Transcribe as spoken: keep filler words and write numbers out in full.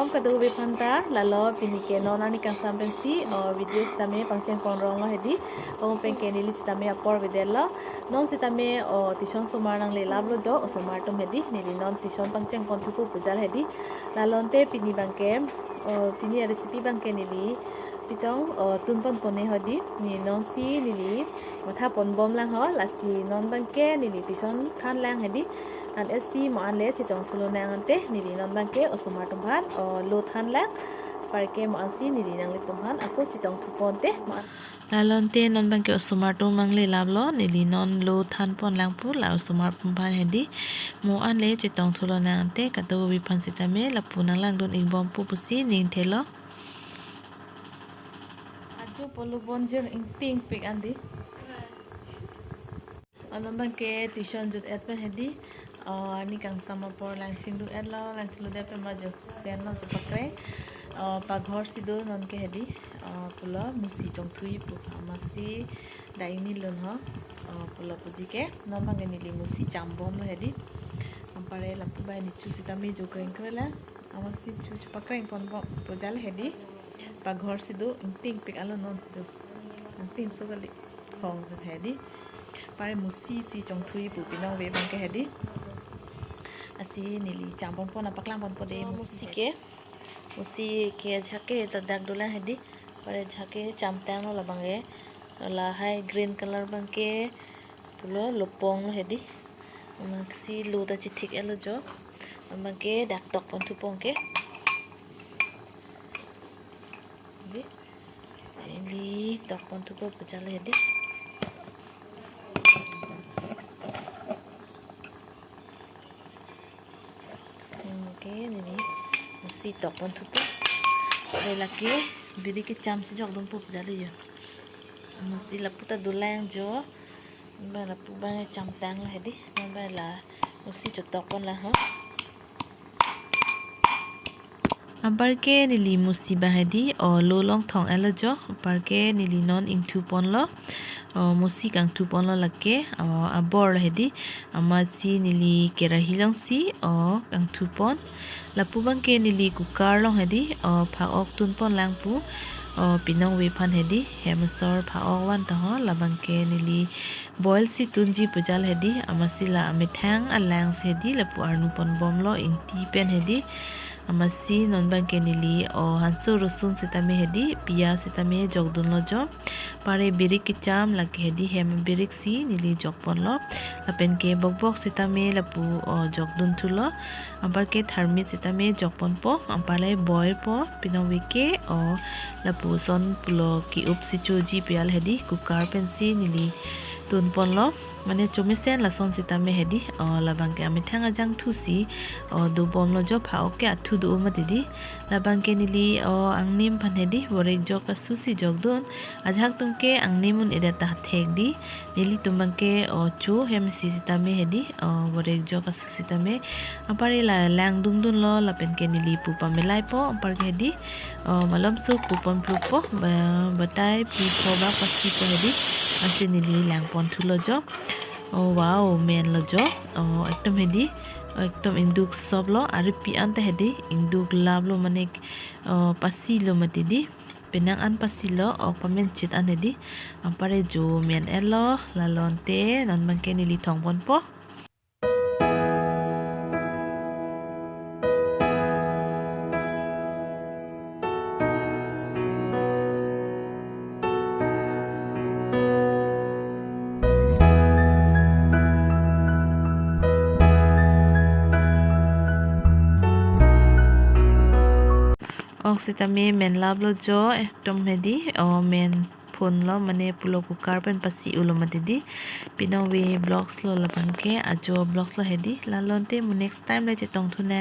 Kadokave aphanta, lalo pini ke non arni kangsam pensi, o, video sitame pangcheng ponrong lo hedi, o, pen ke neli sitame apor avedetlo, non sitame, o, tuition osomar nanglelaplo jo, osomar atum hedi, neli non tuition pangcheng ponthupo pujal hedi, lalonte pini abangke, o, pini a-recipe abangke neli pitong, o, tunpon pone hedi, ne nonsi neli matha ponbomlang ho, lasi non abangke neli tuition thanlang hedi, an esi mo anle chetongthu lonang ante, neli non abangke osomar atum aphan, o, lo thanlang, anparke mo ansi neli nanglitum aphan ako chetongthu ponte, mo an. Lalonte non abangke osomar atum nanglelaplo, neli non lo than ponlang pu, la osomar atum aphan hedi, mo anle chetongthu lonang ante, kadokave aphan sitame, lapu nanglangdun-ikbompo pusi ning thelo. Ajo polo bonjir ingtingpik andi. O non abangke tuition jut-et pen hedi. O, arni kangsam apor lang chinglu-etlo, lang chinglu-det pen ma jo pen lo chepakreng. O, paghor si do non ke hedi. O, pulo musi chongthui pu amatsi dak ingni lun ho. O, pulo puji ke non abangke neli musi chambomlo hedi. Anpare lapu abang ne chu sitame jo krengkre lang. Amatsi chu chepakreng ponbom pujal hedi. Paghor si do ingtingpik alo non do. Ingtingso kali. Hong si hedi. Anpare musi si chongthui pu pinong ave abangke hedi. Lasi neli chambom pon, paklang ponpo dei musi ke. Musi ke ajahak ke ta dak dolang hedi. Anpare ajahak ke chamtanglo labangke. Lahai green color abangke pulo loponglo hedi. Amatsi lo ta chethik-etlo jo. Abangke dak tok ponthupo ke. Hedi. Neli tok ponthupo pujal hedi. Hmm, ke neli musi tok ponthupo. Anpare lake birik kecham si jokdunpo pujal jo. Musi lapu ta dolang jo. Anpare lapu abang chamtanglo hedi. Anpare la musi chotok ponlang ho. Anparke neli musi abang hedi, o, lo along thong-etlo jo. Anparke neli non ingthu ponlo. O, musi kangthu ponlo lake, o, abor lo hedi. Amatsi neli kerahi alongsi, o, kangthu pon. Lapu abangke neli cooker along hedi, o, phak-ok tun ponlang pu, o, pinong ave aphan hedi, hem asor phak-ok van ta ho, labangke neli boil si tunji pujal hedi, amatsi la amethang alang si hedi, lapu arnu ponbomlo ingti pen hedi, amatsi non abangke neli, o, hanso rosun sitame hedi, piyaj sitame jokdunlo jo. Anpare birik kecham lake hedi hem birik si neli jok ponlo. Lapen ke bokbok sitame lapu, o, jokdun thulo. Anparke tharmit sitame jok ponpo. Anpare boil po. Pinong ave ke, o, lapuson pulo ke-up si choji pi al hedi cooker pensi neli tun ponlo. Mane chomesen lason sitame hedi, o, labangke amethang ajangthu si, o, dobomlo jo, phak-ok ke athu do mati di. Labangke neli, o, angnim aphan hedi, vorek jok asu si jokdun. Ajahak atum ke angnim un-edet ta thek di. Nelitum abangke, o, cho hem si sitame hedi, o, vorek jok asu sitame. Anpare la lang dungdunlo, lapen ke neli pu pamelaipo, anparke hedi, o, malomso pu ponplutpo, ba-, batai pi pho ba pasi po hedi. Ansi neli lang pon thulo jo. O, wow, menlo jo. O, ekdom hedi. O, ekdom ingduk soplo, ari pi an ta hedi, ingduk laplo mane, o, pasilo mati di. Penang an pasilo, ok pamenchit an hedi. Anpare jo men-etlo, lalonte, non abangke neli thong ponpo. Ok sitame menlaplo jo, ekdom hedi, o, men phunlo, mane pulo cooker pen pasi ulo mati di. Pinong ave vlogs lo labangke, ajo vlogs lo hedi. Lalonte mo next time le chetong thunang.